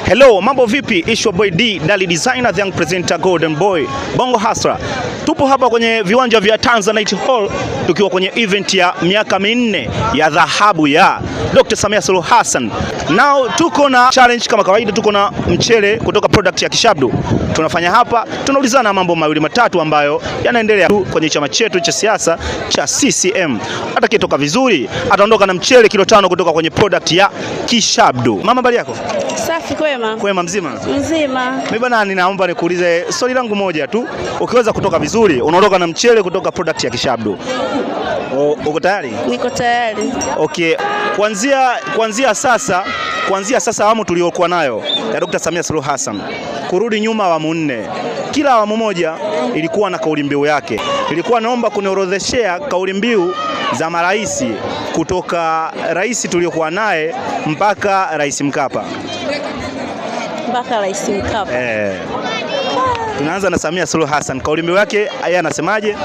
Hello, mambo vipi? It's your boy D, Dali Designer, the young presenter, Golden Boy, Bongo Hustler. Tupo hapa kwenye viwanja vya Tanzanite Hall tukiwa kwenye event ya miaka 4 ya dhahabu ya Dr. Samia Suluhu Hassan. Now tuko na challenge kama kawaida, tuko na mchele kutoka product ya Kishabdu. Tunafanya hapa, tunaulizana mambo mawili matatu ambayo yanaendelea kwenye chama chetu cha siasa cha CCM. Atakayetoka vizuri ataondoka na mchele kilo 5 kutoka kwenye product ya Kishabdu. Mama, habari yako? Safi, kwema. Kwema, mzima? Mzima. Mimi bana, ninaomba nikuulize swali langu moja tu. Ukiweza kutoka vizuri, unaondoka na mchele kutoka product ya Kishabdu. Uko tayari? Niko tayari. Okay, kuanzia sasa awamu tuliyokuwa nayo ya Dr. Samia Suluhu Hassan kurudi nyuma awamu 4, kila awamu moja ilikuwa na kauli mbiu yake. Ilikuwa naomba kuniorodheshea kauli mbiu za marais kutoka rais tuliokuwa naye mpaka Rais Mkapa. Mpaka Rais Mkapa. Eh. Tunaanza na Samia Suluhu Hassan. Kauli mbiu yake yeye anasemaje?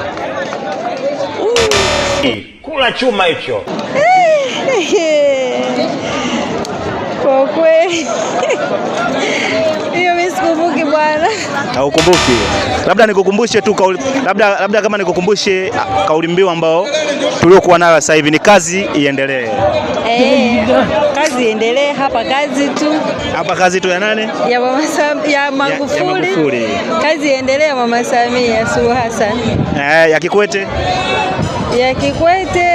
Kula chuma hicho. Kwa kweli hiyo mimi sikumbuki bwana. Haukumbuki? Labda nikukumbushe tu kauli, labda kama nikukumbushe kauli mbiu ambao tuliokuwa nayo sasa hivi ni kazi iendelee. Eh, kazi iendelee hapa, kazi tu. Hapa kazi tu ya nani? Ya mama ya Magufuli. Ya Magufuli. Kazi iendelee ya Mama Samia Suluhu Hassan. Eh, ya Kikwete. Ya Kikwete.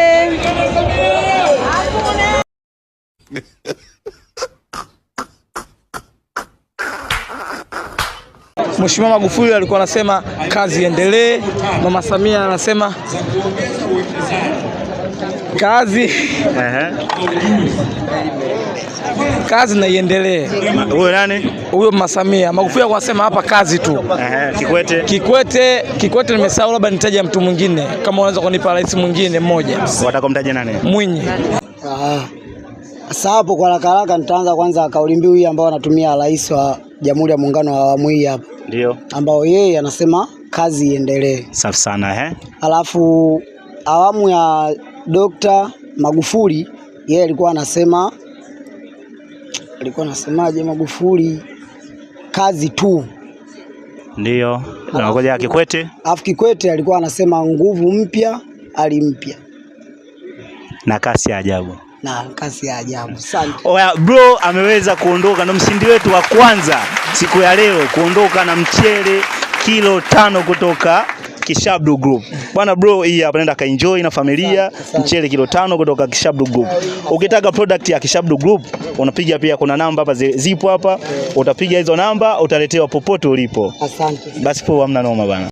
Mheshimiwa Magufuli alikuwa anasema kazi iendelee, Mama Samia anasema kazi kazi na iendelee. Huyo nani? Huyo Mama Samia. Magufuli alikuwa anasema hapa kazi tu. Kikwete. Kikwete nimesahau, labda nitaje mtu mwingine kama unaweza kunipa rais mwingine mmoja. Wataka kumtaja nani? Mwinyi. Sasa hapo kwa haraka haraka nitaanza kwanza kauli mbiu hii ambayo anatumia Rais wa Jamhuri ya Muungano wa awamu hii hapa, Ndio. ambao yeye anasema kazi iendelee. Safi sana eh. Alafu awamu ya Dr. Magufuli yeye alikuwa anasema, alikuwa anasemaje Magufuli? Kazi tu. Ndio. Ngoja Kikwete. Alafu Kikwete alikuwa anasema nguvu mpya, hali mpya na kasi ya ajabu. Na kasi ya ajabu. Asante. Oya, bro ameweza kuondoka, ndo mshindi wetu wa kwanza siku ya leo kuondoka na mchele kilo 5 kutoka Kishabdu Group. Bwana bro, hii hapa nenda kaenjoy na familia, mchele kilo 5 kutoka Kishabdu Group. Ukitaka product ya Kishabdu Group unapiga pia, kuna namba hapa zipo hapa, utapiga hizo namba utaletewa popote ulipo. Asante. Basi poa, hamna noma bana.